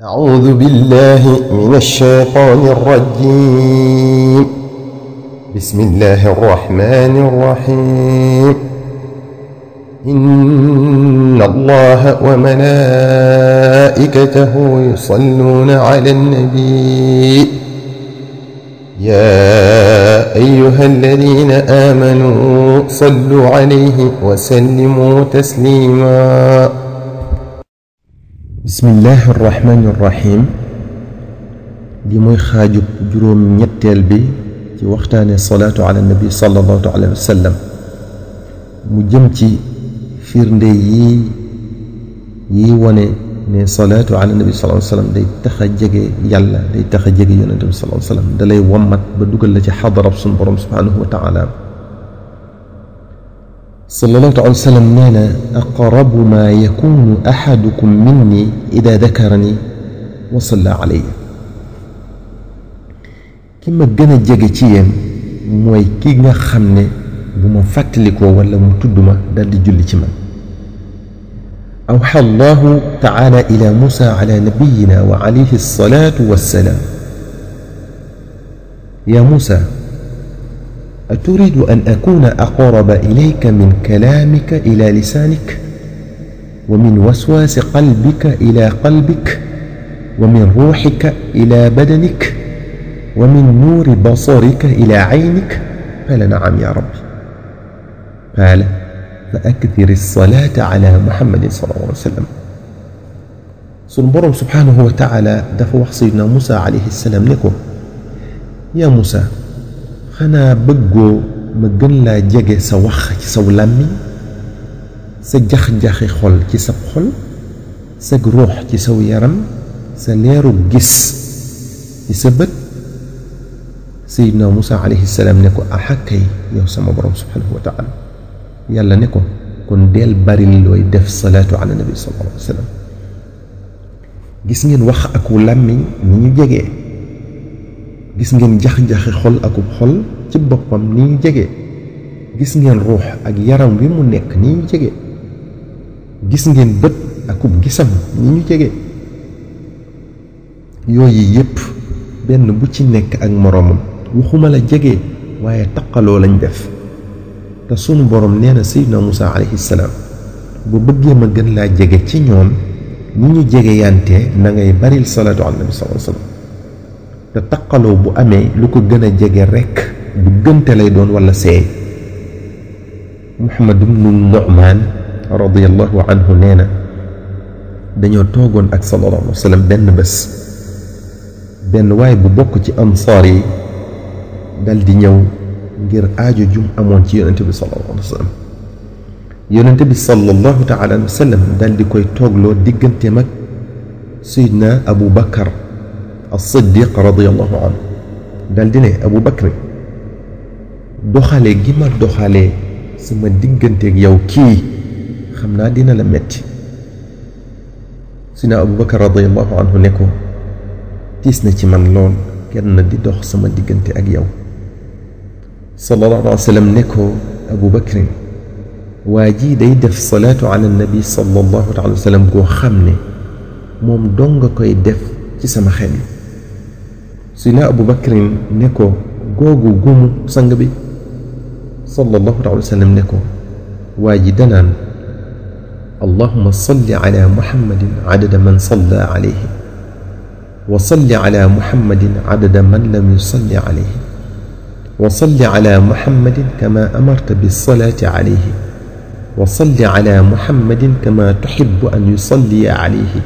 أعوذ بالله من الشيطان الرجيم. بسم الله الرحمن الرحيم. إن الله وملائكته يصلون على النبي يا أيها الذين آمنوا صلوا عليه وسلموا تسليما. bismillahi irrahmani irrahim li mooy xaajub juróom ñetteel bi ci waxtaane salaatu ala nabi sallallahu alayhi wa sallam mu jëm ci firnde yi wone ne salaatu ala nabi sallallahu alayhi wa sallam day tax a jege yàlla day tax a jege yonente bi sallallahu alayhi wa sallam dalay wommat ba dugal la ci xadarab suñu borom subhanahu wa taala. sallallahu alayhi wa sallam nee na aqrabu maa yakunu ahadukum minni ida dakarani wa salla alayya. ki ma gën a jege ci yéen mooy ki nga xam ne bu ma fàttalikoo wala mu tudd ma dal di julli ci man. awxa allahu taala ila musa ala nabiyina wa alayhi alsalatu wassalaam ya musa أتريد أن أكون أقرب إليك من كلامك إلى لسانك ومن وسواس قلبك إلى قلبك ومن روحك إلى بدنك ومن نور بصرك إلى عينك؟ قال نعم يا ربي. قال فأكثر الصلاة على محمد صلى الله عليه وسلم. sunu Boroom subhanahu wa taala dafa wax Seydina Musa alayhi salaam ne ko yaa Musa xanaa bëggoo ma gën laa jege sa wax ci saw làmmiñ sa jax-jaxi xol ci sa xol sa ruux ci saw yaram sa leeru gis ci sa bët. Seydina Musa alayhi salaam ne ko axakay yow sama borom subhanahu wa taala. yàlla ne ko kon deel bari looy def salaatu ala nabi sallallahu alayhi wa sallam. gis ngeen wax aku làmmiñ ni ñu jegee, gis ngeen jax-jaxi xol akub xol ci boppam ni ñu jege, gis ngeen ruux ak yaram wi mu nekk ni ñu jege, gis ngeen bët akub gisam ni ñu jege. yooyu yépp benn bu ci nekk ak moroomam waxuma la jege waaye taqaloo lañ def. te sunu borom nee na Seydina Musa alayhi salaam bu bëggee ma gën laa jege ci ñoom ni ñu jege yante na ngay baril salaatu ala nabi sallallahu alayhi wa sallam. te taqaloo bu amee lu ko gën a jege rekk bu gënte lay doon walla seey. Muhammad ibnu Nu'maan radiyallahu anhu nee na dañoo toogoon ak sallallahu alayhi wa sallam benn bés, benn waay bu bokk ci ansaar yi dal di ñëw ngir aajo jum amoon ci yonente bi sallallahu alayhi wa sallam. yonente bi sallallahu taala alayhi wa sallam dal di koy toogloo digganteem ak Seydina Abu Bakar as-Siddiq radiyallahu anhu. dal di ne Abu Bakr doxale gi ma doxalee sama digganteeg yow kii xam naa dina la metti. Seydina Abu Bakar radiyallahu anhu ne ko tiis na ci man lool kenn di dox sama diggante ak yow. sallallahu alayhi wa sallam ne ko Abu Bakr waa ji day def salaatu ala nabi sallallahu alayhi wa sallam goo xam ne moom dong nga koy def ci sama xel yi. Seydina Abu Bakrin ne ko googu gumu sang bi sallallahu alayhi wa sallam ne ko waa ji danaan allahumma salli ala muhammadin adada man salla alayhi wa salli ala muhammadin adada man lam yusalli alayhi wa salli ala muhammadin kama amarta bis-salati alayhi wa salli ala muhammadin kama tuhibbu an yusalliya alayhi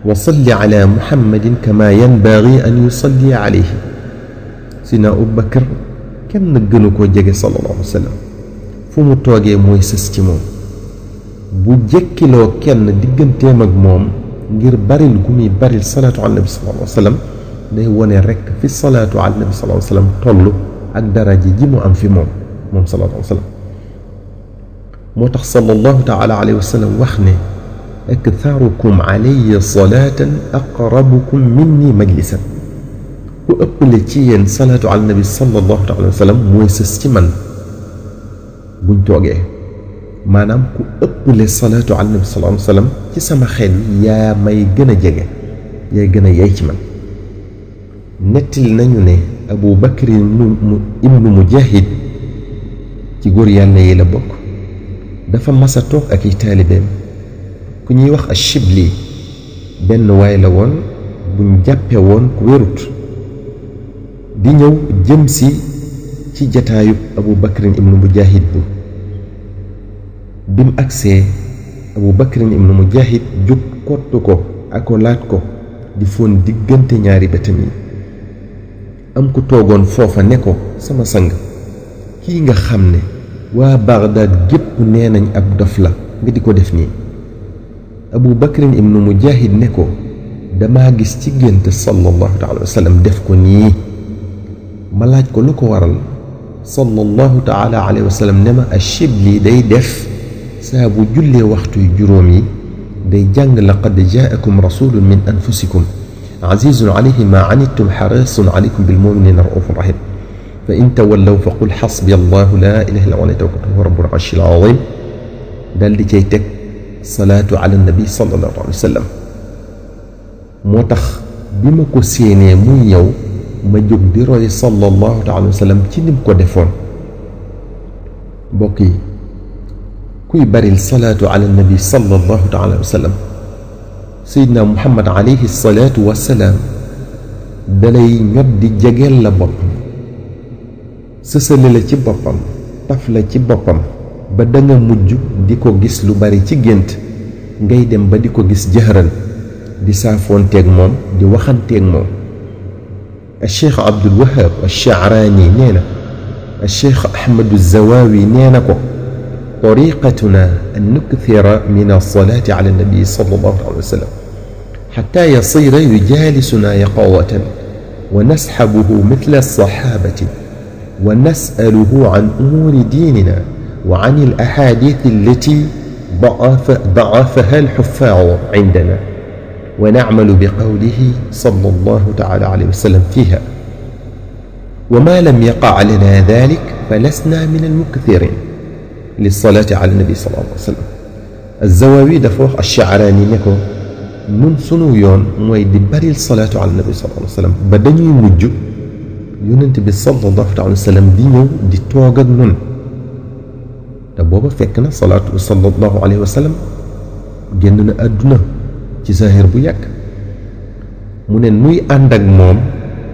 wa salli ala muhammadin kama yanbaghi an yusalli alayhi. Seydina Abu Bakar kenn gënu koo jege sallallahu alayhi wa sallam. fu mu toogee mooy sës ci moom. bu jekkiloo kenn digganteem ak moom ngir baril gu muy baril salaatu ala nabi sallallahu alayhi wa sallam day wone rekk fi salaatu ala nabi sallallahu alayhi wa sallam toll ak daraja ji mu am fi moom sallallahu alayhi wa sallam. moo tax sallallahu taala alayhi wa sallam wax ne aktharukum alayya salaatan aqrabukum minni majlisan. ku ëppale ci yéen salaatu ala nabi sallallahu alayhi wa sallam mooy sës ci man buñ toogee. maanaam ku ëppale salaatu ala nabi sallallahu alayhi wa sallam ci sama xel yaa may gën a jege yaay gën a yey ci man. nettali nañu ne Abu Bakr ibnu Mujahid ci góor yàlla yi la bokk, dafa masa toog ak i taalibeem ku ñuy wax Ashibli, benn waay la woon buñ jàppe woon ku wérut, di ñëw jëm si ci jataayub Abu Bakrin ibnu Mujahid bi mu agsee Abu Bakrin ibnu Mujahid jóg kottu ko akolaat ko di foon diggante ñaari bëtam yi. am ku toogoon foofa ne ko, sama sang, kii nga xam ne waa Bagdad gépp nee nañ ab dof la nga di ko def nii. Abu Bakrin ibnu Mujahid ne ko, damaa gis ci gént sallallahu taala wa sallam def ko nii. ma laaj ko lu ko waral. sallallahu taala alayhi wa sallam ne ma Ashibli day def saa bu jullee waxtu yu juróom yi day jàng laqad jaakum rasulun min anfusikum azizun alayhi ma anittum harisun alaykum bil muminina raufun rahim fa in tawallaw fa qul xasbi allahu la ilaha illa huwa alayhi tawakkaltu wa rabbul arshil azim. dal di cay teg salaatu ala nabi sallallahu alayhi wa sallam. moo tax bi ma ko séenee muy ñëw ma jóg di roy sallallahu alayhi wa sallam ci nim ko defoon. mbokk yi, kuy baril salaatu ala nabi sallallahu alayhi wa sallam, Seydina Muhammad alayhi salaatu wa salaam dalay ñot di jegeel la boppam, sësale la ci boppam, taf la ci boppam ba danga mujj di ko gis lu bari ci gént, ngay dem ba di ko gis jëhëran, di saafoonteeg moom, di waxanteeg moom. Cheikh Abdul Wahab Ash-Sha'rani nee na, Cheikh Ahmadu Zawawi nee na ko, طريقتنا أن نكثر من الصلاة على النبي صلى الله عليه وسلم حتى يصير يجالسنا يقظة ونسحبه مثل الصحابة ونسأله عن أمور ديننا وعن الأحاديث التي ضعفها الحفاظ عندنا ونعمل بقوله صلى الله تعالى عليه وسلم فيها، وما لم يقع لنا ذلك فلسنا من المكثرين للصلاة على النبي صلى الله عليه وسلم. الزواوي دفوخ الشعراني نكو nun sunu yoon mooy di baril salaatu ala nabi sallallahu alayhi wa sallam ba dañuy mujj yonent bi sallallahu alayhi wa sallam di ñëw di toog ak nun. te booba fekk na salaatu sallallahu alayhi wa sallam génn na àdduna ci zahir bu yàgg. mu ne nuy ànd ak moom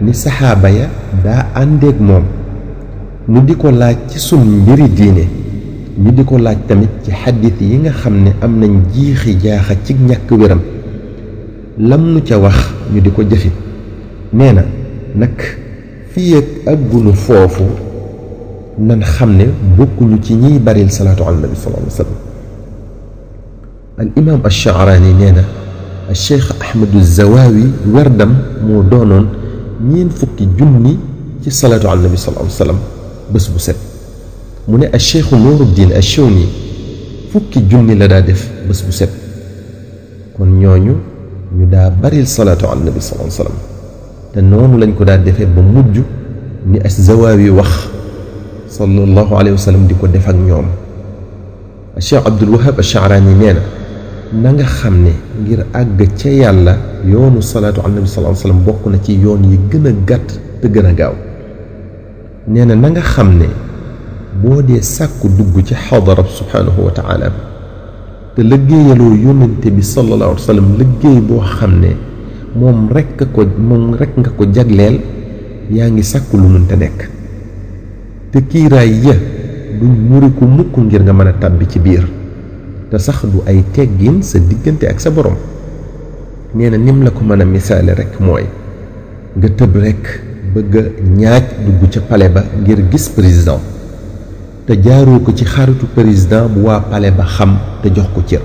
ni saxaaba ya daa àndeeg moom, nu di ko laaj ci sun mbiri diine, ñu di ko laaj tamit ci xaddis yi nga xam ne am nañ jiixi jaaxa ci ñàkk wéram, lam nu ca wax ñu di ko jëfit. nee na nag fii ak àggunu foofu nan xam ne bokkuñu ci ñiy baril salaatu ala nabi sallallahu alayhi wa sallam. al imam Ash-Sha'rani nee na Cheikh Ahmadu Zawawi werdam moo doonoon 40 junni ci salaatu ala nabi sallallahu alayhi wa sallam bés bu set. mu ne Cheikh Nuruddin Ash-Shawni 10 junni la daa def bés bu set. kon ñooñu ñu daa baril salaatu ala nabi sallallahu alayhi wa sallam, te noonu lañ ko daa defee ba mujj ni Az-Zawawi wax sallallahu alayhi wa sallam di ko def ak ñoom. Cheikh Abdul Wahab Ash-Sha'rani nee na nga xam ne ngir àgg ca yàlla yoonu salaatu ala nabi sallallahu alayhi wa sallam bokk na ci yoon yi gën a gàtt te gën a gaaw. nee na nga xam ne boo dee sàkku dugg ci xadarab subhaanahu wa taala te liggéeyaloo yónnente bi sallallahu alayhi wa sallam liggéey boo xam ne moom rek nga ko jagleel, yaa ngi sàkku lu mënta nekk, te kiiraay ya duñ muri ko mukk ngir nga mën a tàbbi ci biir, te sax du ay teggin sa diggante ak sa borom. nee na nim la ko mën a misaale rek mooy nga tëb rek bëgg a ñaaj dugg ca palais ba ngir gis président, te jaaroo ko ci xaritu président bu waa palais ba xam te jox ko cër.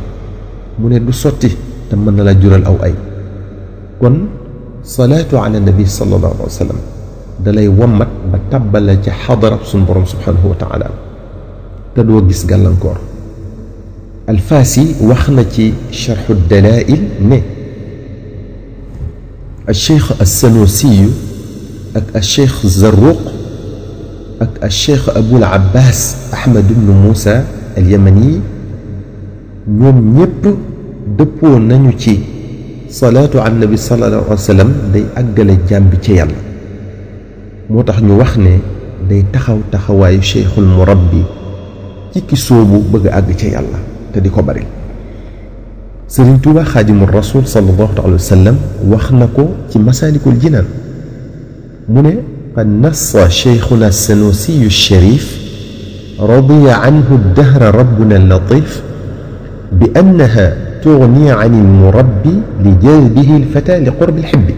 mu ne du sotti te mën na la jural aw ay. kon salaatu ala nabi sallallahu alayhi wa sallam dalay wammat ba tàbbala ci xadarab suñ borom subhanahu wa taala te doo gis gàllankoor. Alfaasi wax na ci charxu dalail ne alcheikh assanusiyu ak alcheikh Zarruq ak alcheikh Abul Abbas Ahmad ibnu Moussa al Yamani ñoom ñépp dëppoo nañu ci salaatu ala nabi sallallahu alayhi wa sallam day àggale jaam bi ci yàlla moo tax ñu wax ne day taxaw taxawaayu cheikhul murabbi ci ki soobu bëgg a àgg ca yàlla te di ko bari sëriñ Tuuba xaadimu rasul sallallahu alayhi wa sallam wax na ko ci masaalikul jinaan mu ne qad nassa cheikhuna sanusiyu sharif radiya anhu dahra rabbuna latif bi annaha tugni an almurabbi li jazbihi alfata li qurbi alxibbi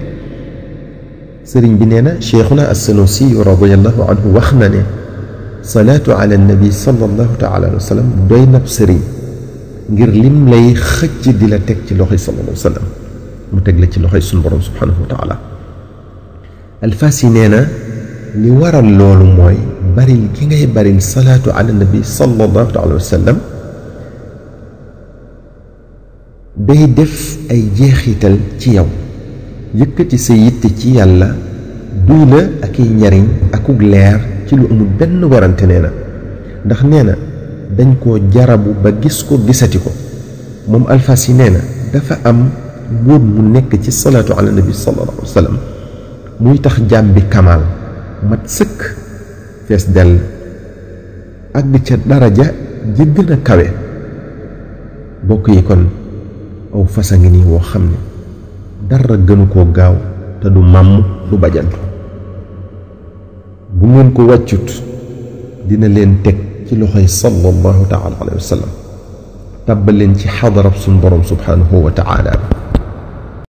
sëriñ bi nee na cheikhuna as-sanusiyu radiallahu anhu wax na ne salaatu ala nabi sallallahu taala alayhi wa sallam doy nab sëriñ ngir lim lay xëcc di la teg ci loxoy sallallahu alayhi wa sallam mu teg la ci loxoy suñu borom subhanahu wa taala alfaasi nee na li waral loolu mooy baril gi ngay baril salaatu ala nabi sallallahu taala alayhi wa sallam day def ay jeexital ci yow yëkkati sa yitte ci yàlla duy la ak i njariñ akuk leer ci lu amul benn warante nee na ndax nee na dañ koo jarabu ba gis ko gisati ko moom alfas yi nee na dafa am mbóot mu nekk ci salaatu ala nabi sallallahu alayhi wa sallam muy tax jaam bi kamaal mat sëkk fees dell àgg ca daraja ji gën a kawe bokk yi kon aw fasa ngi nii woo xam ne dara gënu koo gaaw te du màmm du bajantu bu ngeen ko wàccut dina leen teg ci loxoy sallallahu taala alayhi wa sallam tàbbal leen ci xadarab suñ borom subhanahu wa taala